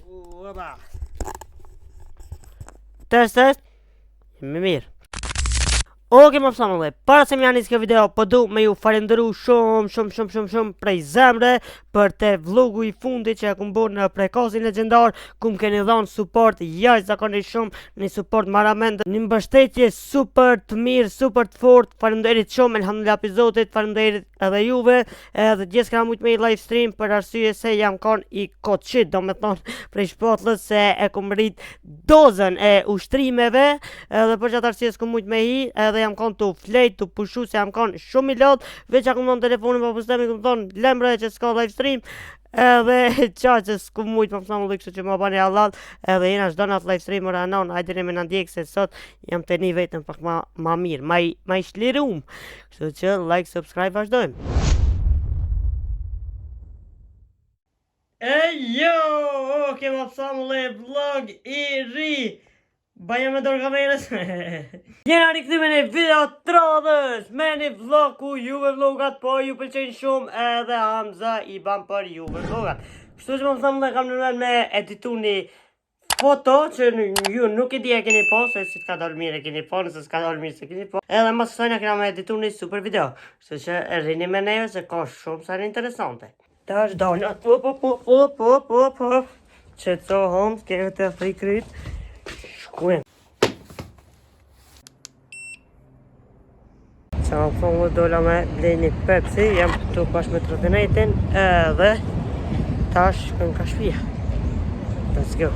Opa. Test, test. Jemi mirë. Ok, më pësa Para se me ja nis kjo video, po du me ju falenderu shumë, shumë, shumë, shumë, shumë prej zemre për te vlogu i fundit që e kum bo në Prekazin legjendar, ku më keni dhonë support jashtëzakonisht shumë, një support maramend, një mbështetje super të mirë, super të fort, faleminderit shumë, elhamdulillah pi Zotit, faleminderit edhe juve, edhe dje s'kena mujt me i live stream për arsye se jam kon i koqit, do me thonë prej shpatllës se e kum rrit dozën e ushtrimeve, edhe për qatë arsye s'kum mujt me hi, edhe jam kon tu flejt, tu pushu se jam kon shumë i lodh, veç ja kum dhonë telefonin babës tem, i kum thonë lemre që s'ka live stream, edhe qa që s'kum mujt më pësa kështu që më bani hallall, edhe jena çdo natë live stream ora 9, hajde me na ndjek se sot jam të një vetëm pak ma, ma mirë, ma i, ma i shlirum. Kështu që like, subscribe, vazhdojmë. E jo, ok, më pësa vlog i ri. Baja me dorë kamerës. Jena rikthy me një video të radhës, me një vlog ku juve vlogat po ju pëlqejnë shumë edhe Hamza i ban për juve vlogat. Kështu që më pësa kam nërmen me editu një foto që ju nuk e di e keni po, se si t'ka dalë mirë e keni po, nëse s'ka dalë mirë se keni po. Edhe mas kësajna kena me editu një super video. Kështu që e rini me neve se ka shumë sa interesante. Tash dalë, po po po po po po po. Që të homë, kemi të thri kryt. Shkujmë. Që më thonë dola me blej një Pepsi, jam këtu bashkë me trotinetin, edhe tash shkojmë ka shpia. Let's go.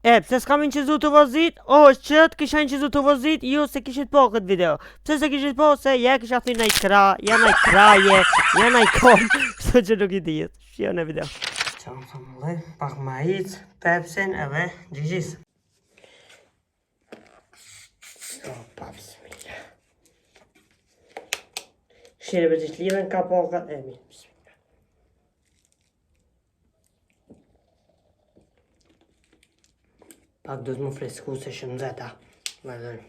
E, pse s'kam inqizu të vozit? O, që të kisha inqizu të vozit, ju se kishit po këtë video. Pse se kishit po, se ja kisha thy naj kra, ja naj kraje, ja naj kom, kështu që nuk i dihet. Shio në video. Që më thonë, pak ma hic, Pepsin edhe gjigjis. Opa, bismillah. Shere për që lidhen ka pokat e mi. Bismillah. Pak do të më fresku se shumë nxehta. Vazhdojmë.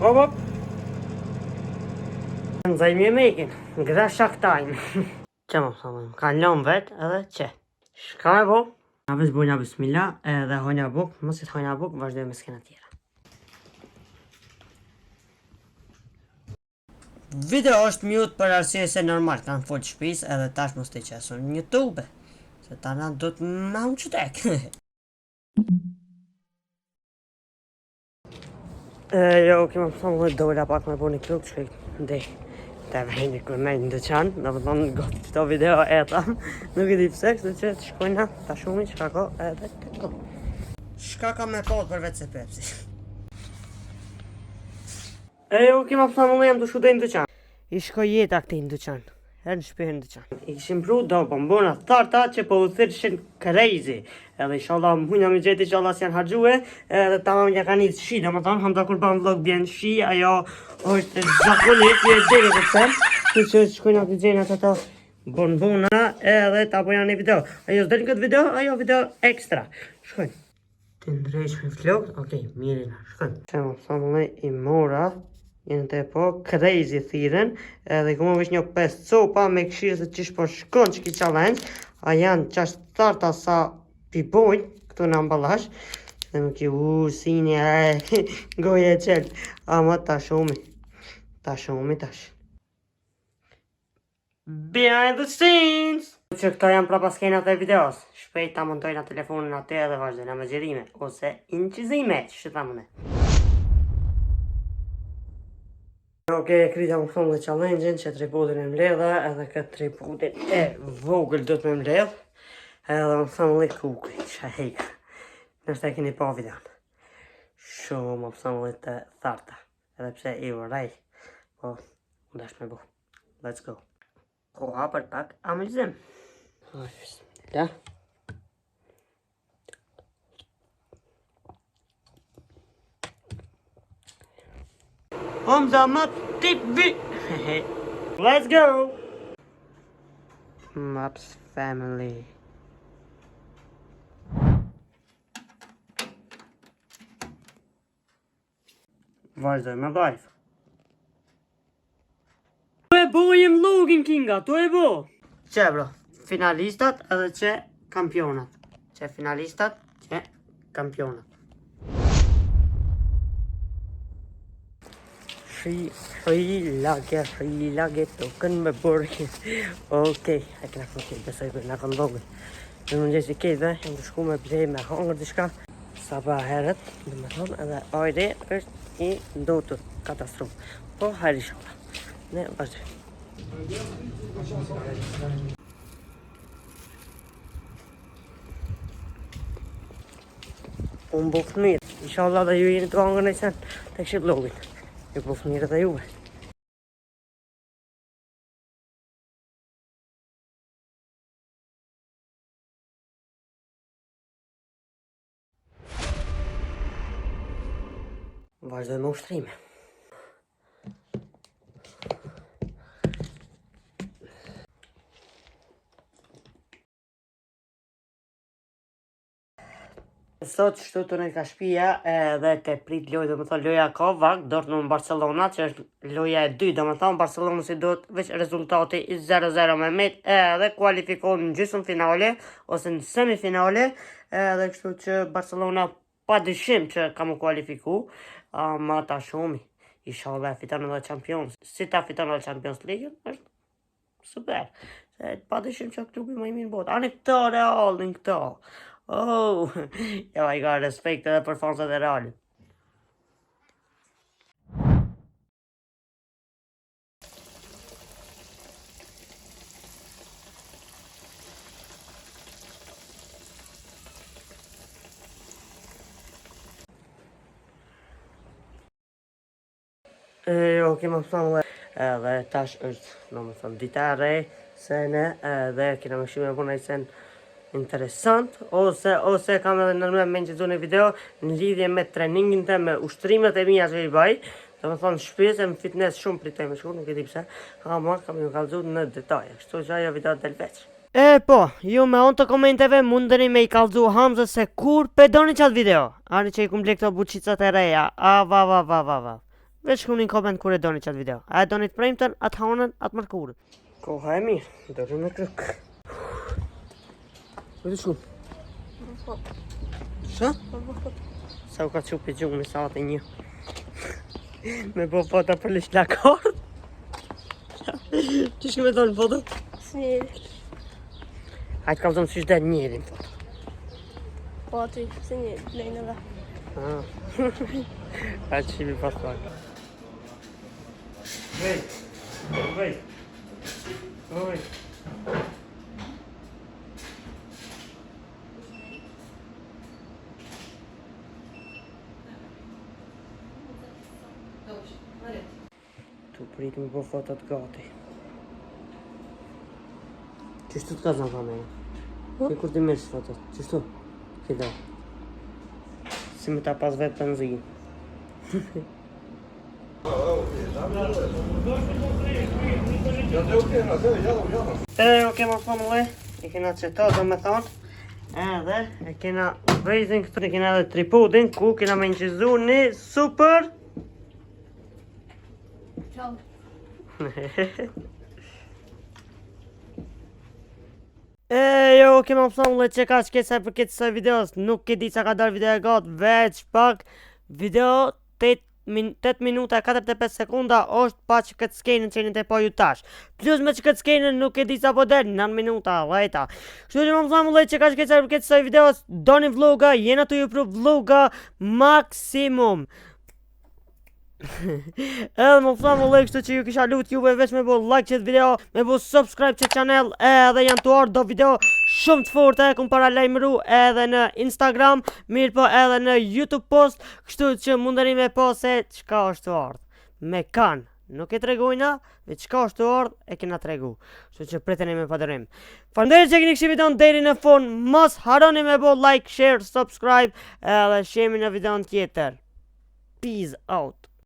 Hop, hop. Nxajmë jemekin. Grashak time. Që më thonë, ka lënë vet edhe që. Shka me bo? Na veç bojna bismillah edhe hojna buk, mos i të hojna buk, vazhdojmë me skena tjera. Video është mute për arsye se normal kanë fol shpis edhe tash mos të qesun në YouTube. Se tana do të ma unë qytek. E, jo, kema më thonë, dola pak me bo një kluk, që ndej, të vejnë kërë me në dyqan, në më thonë, gati qëto video e tham, nuk e di pse, kështu që të shkojna, ta shumi, qka ko, edhe të ko. Shka ka me po përveç se Pepsi? E jo, kema më thonë, jam të shku deri në dyqan. I shkoj jeta këtej në dyqan. Herë në shpi, herë në dyqan. I kishim pru do bombona tharta që po u thirrshin crazy. Edhe inshallah mujna me gjetë inshallah s'janë harxhue, edhe tamam ja ka nis shi, domethënë Hamza kur ban vlog bjen shi, ajo është zakonisht e deri të them. Kështu që shkojna të gjejna ato bonbona edhe ta bëjna një video. Ajo s'del në këtë video, ajo video ekstra. Shkojmë. Të ndrejsh me flok, okej, mirë na, shkojmë. Se më thonë i mora, jenë të po, crazy thiren, edhe ku më veç një 5 copa me këshirë se qysh po shkon që ki challenge, a janë qash tharta sa pi bojnë, këtu në ambalash, dhe më ki u, sini, e, goje e qelë, ama ta shumi, ta shumi tash. Behind the scenes! Që këto janë prapa skenat e videos. Shpejt ta montojna telefonin aty edhe vazhdojna me xhirime ose incizime, që që thamë ne. Ok, e kryta më thonë dhe challenge-in që tripodin e mbledha edhe këtë tripodin e vogël do të me mbledh. Edhe më thonë dhe kukri, që heka. Nështë e keni pa videon. Shumë më thonë dhe të tharta. Edhe pse i urej, po, unë dash me bu. Let's go. Koha për pak amëlzim. Bismillah. Hamza Map TV. Let's go. Maps family. Vazhdoj me live. Tu e bo jem vlogin Kinga, tu e bo. Qe bro? finalistat edhe qe kampionat. Qe finalistat, qe kampionat. Shi, shi, lage, shi, lage, tokën me borë. Okej, e kena fuqi, besoj për në kanë vogël. Në mëngjesi kejve, jam tu shku me blej me hangër diçka. Sa ba herët, dhe me thonë, edhe ajri është i ndotur, katastrofë. Po, hajr inshallah. Ne vazhdojmë. Unë boftë mirë. Inshallah dhe ju jeni tu hangër naj sen tu kqyr vlogin. Ju boftë mirë dhe juve. Vazhdoj me ushtrime. Sot shtu të në ka shpia edhe te prit lojë, do më thonë loja ka vakt, Dortmund Barcelona, që është loja e dy, do më thonë Barcelona si duhet veç rezultati i 0-0 me met, edhe kualifikohet në gjysmë finale, ose në semifinale, edhe kështu që Barcelona pa dyshim që ka më kualifiku, ama ta shohmi, inshallah e fiton edhe Champions, si ta fiton edhe Champions League, është Super. Se pa dyshim që klubi më i mirë në botë. Ani këto Realin këto. Oh, jo, ai ka respekt edhe për fansat e Realit. E, ok, më thonë edhe tash është, do më thonë, dita e re, se ne edhe kena me shumë e puna i sen interesant, ose, ose kam edhe nërme me në një video në lidhje me treningin të me ushtrimet e mia që i baj, do më thonë shpi se në fitness shumë pritoj me shku, nuk e di pse, ama kam ju kallzu në detaje, kështu që ajo video del veç. E po, ju me anë të komenteve mundeni me i kallzu Hamzës se kur pe doni qatë video. Ani që i kum ble këto buçicat e reja, a va va va va va. Veç shkruni në koment kur e doni qatë video. A e doni të premten, a të hanën, a të mërkurën. Koha e mirë, do në kruk. Ku të shku? Sa? Sa u ka çu pi gjumi saati një. Me bo foto për lish lakord. Qysh ke me thonë foto? Si njeri. Hajtë kallzom si del njeri në foto. Po aty, si njeri, lejnë edhe. Ah. Hajtë shimi pas pak. Vej, vej, vej. Tu prit me bo fotot gati. Qështu të ka zënë kamera? Hm? Kur ti merrsh fotot? Qështu? Kida. Si me ta pas vetë të nëzijë. E, ok, më thonë le, e kena qëto, do me thonë, edhe, e kena vezin këtu, e kena edhe tripodin, ku kena me inqizu një super Ciao. E jo, kema më thonë le që ka që sa i përket kësaj videos, nuk e di sa ka dalë video e gatë, veç pak video 8, min, 8 minuta 45 sekunda është pa që këtë skenën që jeni tu pa ju tash. Plus me që këtë skenën nuk e di sa po del, 9 minuta, lejta. Kështu që më thonë le që ka që sa i përket kësaj videos, doni vloga, jena tu ju pru vloga maksimum. Edhe më thëmë vëllai, kështu që ju kisha lut juve veç me bo like qëtë video, me bo subscribe qëtë channel, edhe janë tu ardhë do video shumë të forte, e kum paralajmëru edhe në Instagram, mirë po edhe në YouTube post, kështu që mundeni me pa se çka është tu ardhë. Me kanë, nuk e tregojna, me çka është tu ardhë e kena tregu. Kështu që priteni me padurim. Faleminderit që keni kqyr videon deri në fund, mos harroni me bo like, share, subscribe, edhe shihemi në videon tjetër. Peace out.